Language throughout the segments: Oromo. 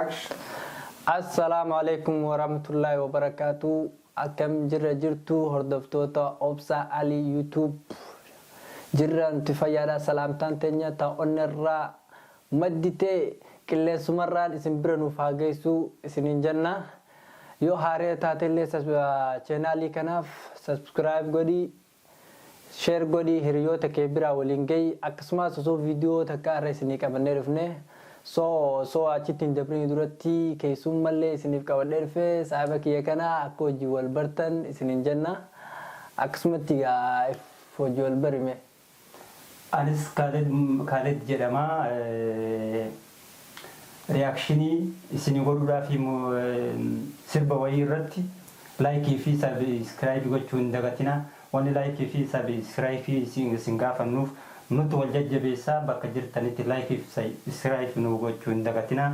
Action. Assalaamu alaikum warahmatullahi wabarakaatu. Akkam jirra jirtu hordoftoota Obsa Ali YouTube. Jirra nuti fayyaadha, salaamtaan teenya ta onnerraa madditee qilleensumarraan isin bira nuuf haa geessu isiniin jenna. Yoo haaree taatellee channelii kanaaf subscribe godhi, share godhi, hiriyoota kee biraa waliin gahi. Akkasumas osoo viidiyoo takka irra isinii qabannee dhufne, so achitti hin dabrinii duratti keessummallee isiniif qabadhee dhufe, saahiba kiyya kana akka hojii wal bartan isiniin jenna. Akkasumatti egaa if hojii wal barime. Anis Kaaled jedhama. Reactionii isinii godhuudhaaf sirba wayii irratti like fi subscribe gochuu hin dagatinaa. Wanni like fi subscribe isin gaafannuuf nutti wal jajjabeessaa, bakka jirtanitti like fi subscribe nu gochuu hin dagatinaa.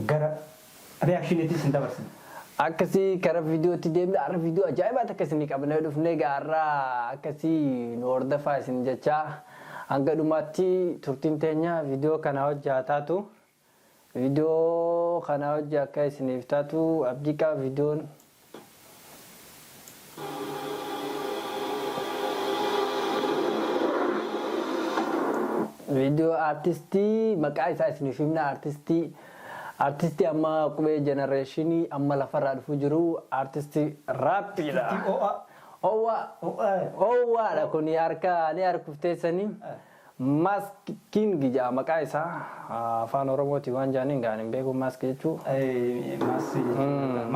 Gara reactioniitti isin dabarsina. Akkasii kara viidiyootti deemna. Har'a viidiyoo ajaa'ibaa takka isinii qabannee dhufne. Egaa har'a akkasii nu hordofaa isin jechaa, hanga dhumaatti turtiin teenya viidiyoo kana hojii haa taatu. Viidiyoo kana hojii akka isiniif taatu abdii qaba. Viidiyoon viidiyoo aartistii maqaa isaa isiniif himna, aartistii amma qubee generationii amma lafarraa dhufuu jiru, aartistii raappiidha. O'a. Owwa. O'a. Owwaadha kuni, harka ni harkufteessanii. Mask King jedha maqaa isaa. Afaan Oromooti waan jedhaniin gaan hin beeku mask jechuu.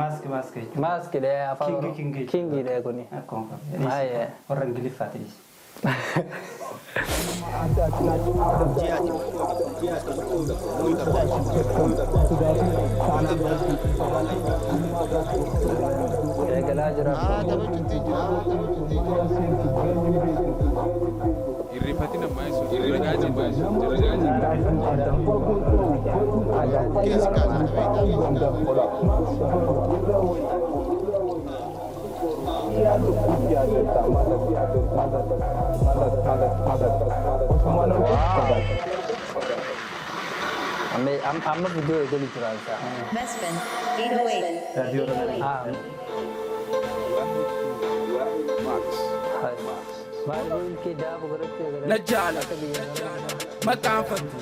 Mask mask jechuudha. Mask dha afaan King Oromoo. King jechuudha. King dha kuni. Akkuma Baay'ee. warra Ingiliffaati dhiisi. Eegalaa jira. Taphachuutti jira. Irrifatin ammaa isu ragaa jenna. Ragaa jenna. Keessa kaasaa beektaa. Amma viidiyoo eegalu jira isaa. Mesfin 808. Raadiyoo irra. Ah, maal kee daaba godhachuu eegalee. Na jaalata. Akka biyya Maqaanfattu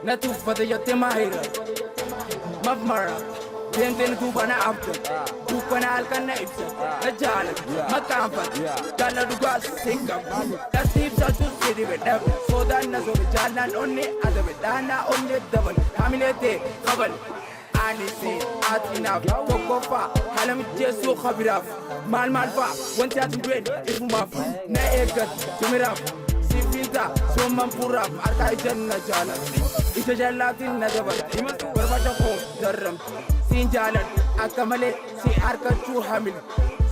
na tuffate jettee maahira maf mara deemteen duuba na abdate, dukkana halkan na ibsa. Na jaalata maqaanfattu jaala dhugaa sin qabu, dhatti ibsatu si dhibe dhabe, sodaan na sobe, jaalaan onne adabe, dhaanaa onne dabale, haamilee ta'e kabale. Ani si ati naaf tokkoffaa, haala mijeessuu kabiraaf maal maal faa, wanti ati hin beekne ifumaaf na eeggatu jimiraaf sifinta soomman furaaf harkaa ija na jaalatti, ija jallaatiin na dabarte, barbaada koo darramte. Siin jaaladhu akka malee, si harkachuu hamile,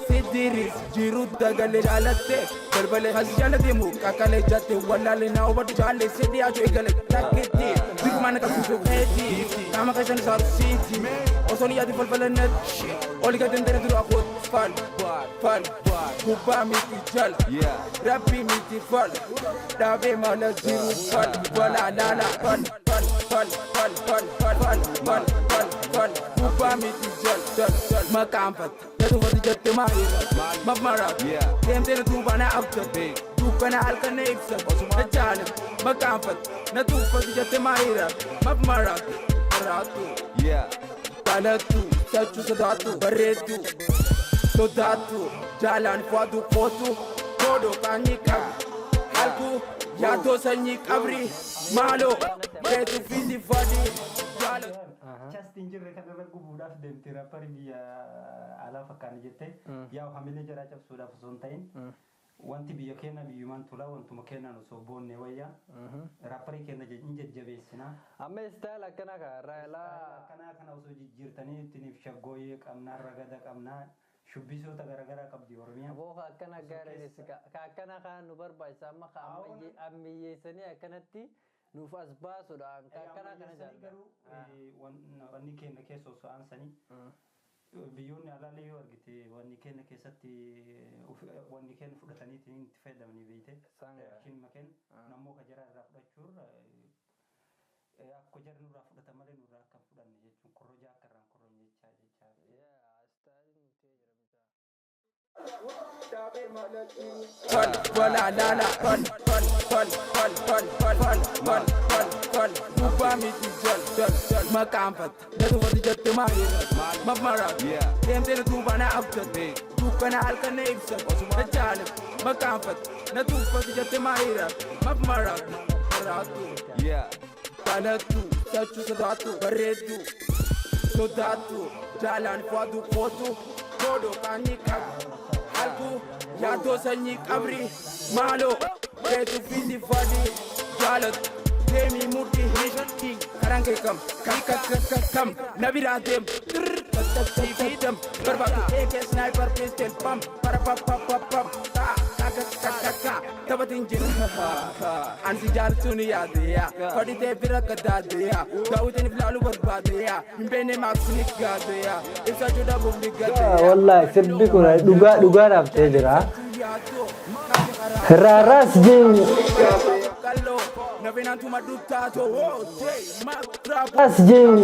si diriis jiru dagalee, jaalatte balbale kasi jaalateemu kakkalee jatte wallaale na hubadhu jaalle, si dhiyaachuu eegale takkitti bifuma na qabsiisu keeti, qaama keessan isaaru siiti osoo ni yaadu falfala natti oli gadi hin dura koot fal fal gubbaa miti jala rabbi miti fal dhaabee mala jiru fal fala laala fal fal fal fal fal fal fal fal fal fal gubbaa miti jal jal jal maqaanfatta na tuffati jette maayira maf maraatu deemtee na duuba na abdatte, dukkana halkan na ibsa. Na jaalatu maqaanfatta na tuffati jette maayira maf maraatu maraatu jaalattu sachuu sodaattu, bareeddu sodaattu, jaalaan fu'atu kootu koodoo qaanyii qabu halkuu yaaddoo sanyii qabri maaloo keetu fiiti fadhi jaalatu. Chasti hin jirre kan irra gubuudhaaf deemte, rapparii biyya alaa fakkaanne jettee yaa'u hamilee jaraa cabsuudhaaf osoo hin ta'in, wanti biyya keenya biyyumaan tulaa, wantuma keenyaan osoo boonne wayyaa, rapparii keenya hin jajjabeessinaa. Amma style akkana ka raayilaa. Akkanaa kana osoo jijjiirtanii ittiniif, shaggooyyee qabnaa, ragada qabnaa, shubbisoota garaagaraa qabdi Oromiyaan. Aboo, ka akkana gaariinis ka akkana kan nu barbaachisa amma, ka ammayyeessanii akkanatti nuuf as baasuudha ka akkana kana Ammayyeessanii jaalladha. Garuu wanni keenya keessa osoo aansanii biyyoonni alaallee yoo argite, wanni keenya keessatti wanni keenya fudhataniitiin itti fayyadamanii beeyte. Isaan Reactionuma keenya nammoo ka jaraa irraa fudhachuurra akka Tokko jarri nurraa fudhata malee nurraa akka hin fudhanne jechuun korrojaa akka irraan korroon jechaa jechaa. Wala lala fal fal fal fal fal fal fal fal fal fal gubbaa miti jal jal jal maqaanfatta na tuffate jette maaliirra maf maraatu deemtee na duuba na abdatte dukkana halkan na ibsate na jaalatu maqaanfatta na tuffate jette maaliirra maf maraatu maraatu dhalattu sachuu sodaattu bareeddu sodaattu jaalaan fu'atu kootu koodoo qaanii qabu halkuu yaaddoo sanyii qabri maaloo keetu fiiti fadii jaalatu deemii mudhii hiishatti karaan kee kam kam kam kam kam kam na biraa deem siifii dam barbaadu AK sniper pistol pam para pa pa pa pam ta ka ka ka ka ka taphatiin jira ansi jaalatu ni yaade yaa fadhitee bira gadaade yaa daawwitiin ilaaluu barbaade yaa hin beekne maaf ni gaade yaa ibsachuu dhabuuf ni gade yaa. Wallahi, sirbi kun dhugaa dhugaadhaaf ta'ee jira. Raaraas jeen. Kalloo nafeenaantuma duttaatoo Raas jeen.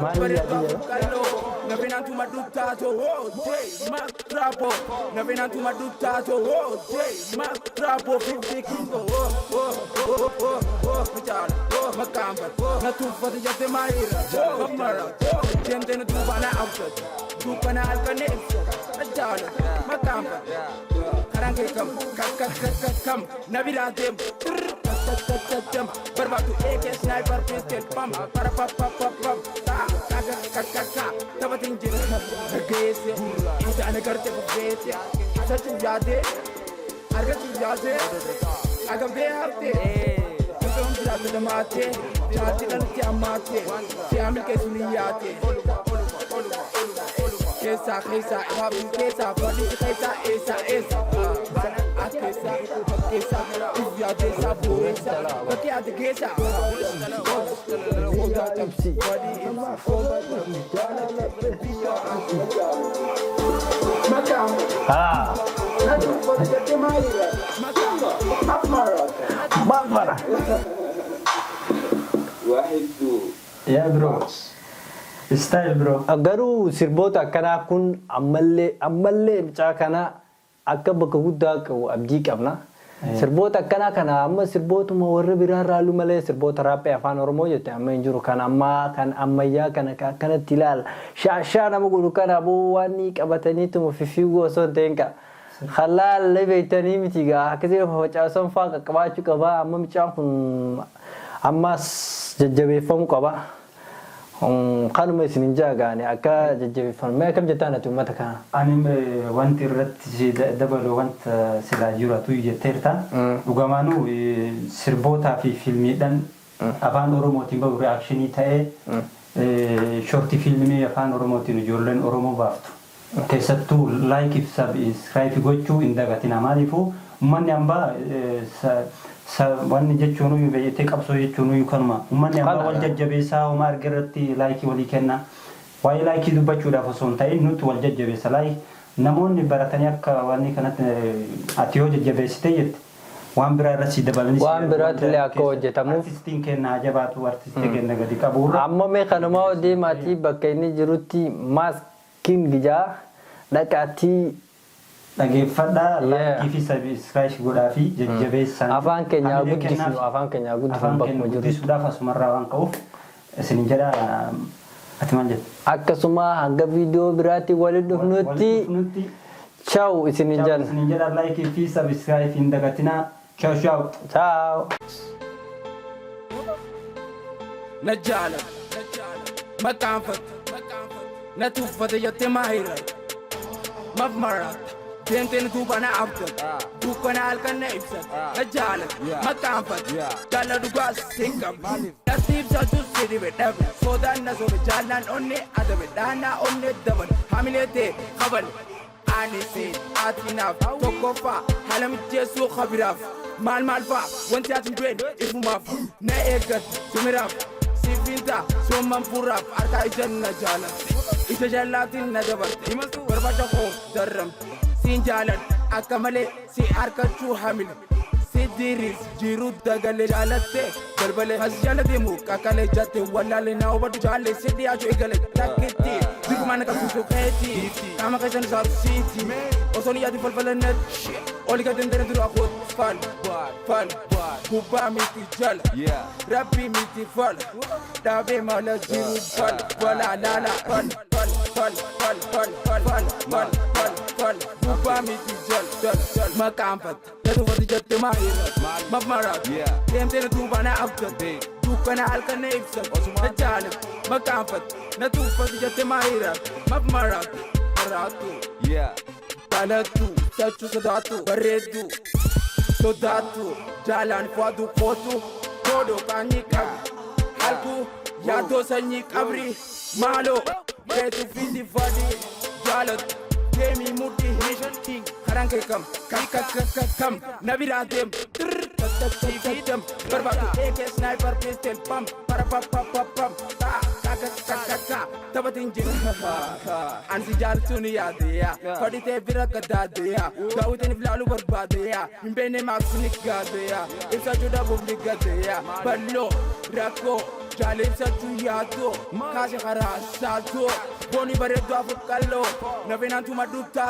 Maal yaadii jira? Kalloo nafeenaantuma duttaatoo trapo nafeenaantuma duttaatoo trapo 50 kingo michaala maqaanfat na tuffate jette maayira mara deemtee na duuba na abdate dukkana halkan na ibsate na jaalatu maqaanfat karaan kee kam kam kam kam kam kam na biraa deem dam barbaadu AK sniper pistol pam para pa pa pa pam ta ka ka ka ka ka taphatiin jira geesse ija ana garte faffeesse asachuu yaade argachuu yaade agabdee haftee Osoon jiraate dhamaatte jaarti dhalatti ammaatte si'aa milkeessu ni yaate keessaa keessaa ifaafin keessaa fadhiisi keessaa eessa eessa akkeessa fakkeessa if yaadeessa booreessa bakkee ati geessa Ibsi. Haa. Bafara. Yaa bro. Style, bro. Garuu sirboota akkanaa kun ammallee ammallee mucaa kana akka bakka guddaa qabu abdii qabna. Sirboota akkanaa kana amma sirbootuma warra biraa raaluu malee sirboota raappii Afaan Oromoo jette amma hin jiru. Kan ammaa kan ammayyaa kana kan akkanatti ilaala. Shaashaa nama godhu kana boo waan ni qabataniituma fiffiiguu osoo hin ta'in ka. Halaallee beektanii miti gaa akkasii facaasan fa'aa qaqqabaachuu qaba. Amma mucaan kun ammas jajjabeeffamuu qaba. Kanuma isin hin jaagaane akka jajjabeeffamu. Mee akkam jettaan ati uummata kana? Ani wanti irratti si dabalu wanta silaa jiratu jetteerta. Dhugamaanuu sirbootaa fi fiilmiidhaan Afaan Oromootiin bahu reaction ta'ee, short fiilmii Afaan Oromootiin ijoolleen Oromoo baaftu. Keessattuu like fi subscribe gochuu hin dagatina. Maaliifuu uummanni hambaa wanni jechuun beektee qabsoo jechuun kanuma. Uummanni hambaa wal jajjabeessaa, homaa arge irratti like walii kenna. Waa'ee like dubbachuudhaaf osoo hin ta'in nuti wal jajjabeessa. Like namoonni baratanii akka wanni kanatti ati yoo jajjabeessitee jette waan biraa irratti si dabalanis. Waan biraatti illee akka hojjetamuuf. Artistiin keenya haa jabaatu, artistii keenya gadi qabuurra. Amma mee kanumaa deemaatii bakka inni jirutti maaskiin gijaa dhaqaatii dhageeffadhaa, like fi subscribe godhaa fi jajjabeessaan. Afaan keenya hamilee guddisnu, kennaaf. Afaan keenya guddisnu Afaan keenya bakkuma jiru. Guddisuudhaaf asumarraa waan ka'uuf isin jedha. Ati maal jetta? Akkasuma hanga viidiyoo biraatti walitti dhufnutti dhufnutti ciao isin jenna. Isin jedha, like fi subscribe hin dagatinaa. Ciao ciao. Ciao. Na jaalatu maqaanfatte na tuffate jettee maayira maf maratta deemtee na duuba na abdatte dukkana halkan na ibsate na jaalatu maqaanfatte jaala dhugaas hin qabne natti ibsatu si dhibe dhabe sodaan na sobe jaallaan onnee adabe dhaanaa onnee dabale hamilee ta'e kabale ani si ati naaf tokkoffaa haala mijeessuu kabiraaf maal maal faa wanti ati hin beekne ifumaaf na eeggatte sumiraaf sifinta soomman furaaf harkaa ija na jaalatte ija jallaatiin na dabarte barbaacha koo darramte siin jaaladha akka malee si harkachuu hamile. Si diriis jiru dagalee jaalatte balbalee as jala deemu kakkalee jatte wallaalee na hubadhu jaalle si dhiyaachuu eegale takkitti dirqumaan na qabsiisu keeti qaama keessan isaaru siiti osoo ni yaadu falfala natti oli gadi hin dura koot fal fal gubbaa miti jala rabbi miti fal dhaabee mala jiru fal fala laala fal fal fal fal fal fal fal fal fal fal gubbaa miti jala jala jala maqaanfatta na tuffate jette maayirra maf maraatu deemtee na duubaa na abdatte dukkana halkan na ibsatu na jaalatu maqaanfatte na tuffate jette maayirra maf maraatu maraatu jaalattu sachuu sodaattu bareeddu sodaattu jaalaan fuadu kootu koodoo qaanyii qabu halkuu yaaddoo sanyii qabri maaloo keetu fisi fadi jaalattu deemii mudhii hiishan karaan kee kam kam kam kam kam na biraa deem dem barbaadu AK sniper pistol pam para pa pa pa pam ta ka ka ka ka ka taphatiin jiru ansi jaalchuun yaadeya fadhitee bira gadaadeya daawwitiin ilaaluu barbaadeya hin beekne maaks ni gaadeya ibsachuu dhabuuf ni gadeya bal'oo rakkoo jaale ibsachuu yaadoo kaase karaa saaltoo booni bareedduu afur qalloo nafeenaan tuma dhuttaa.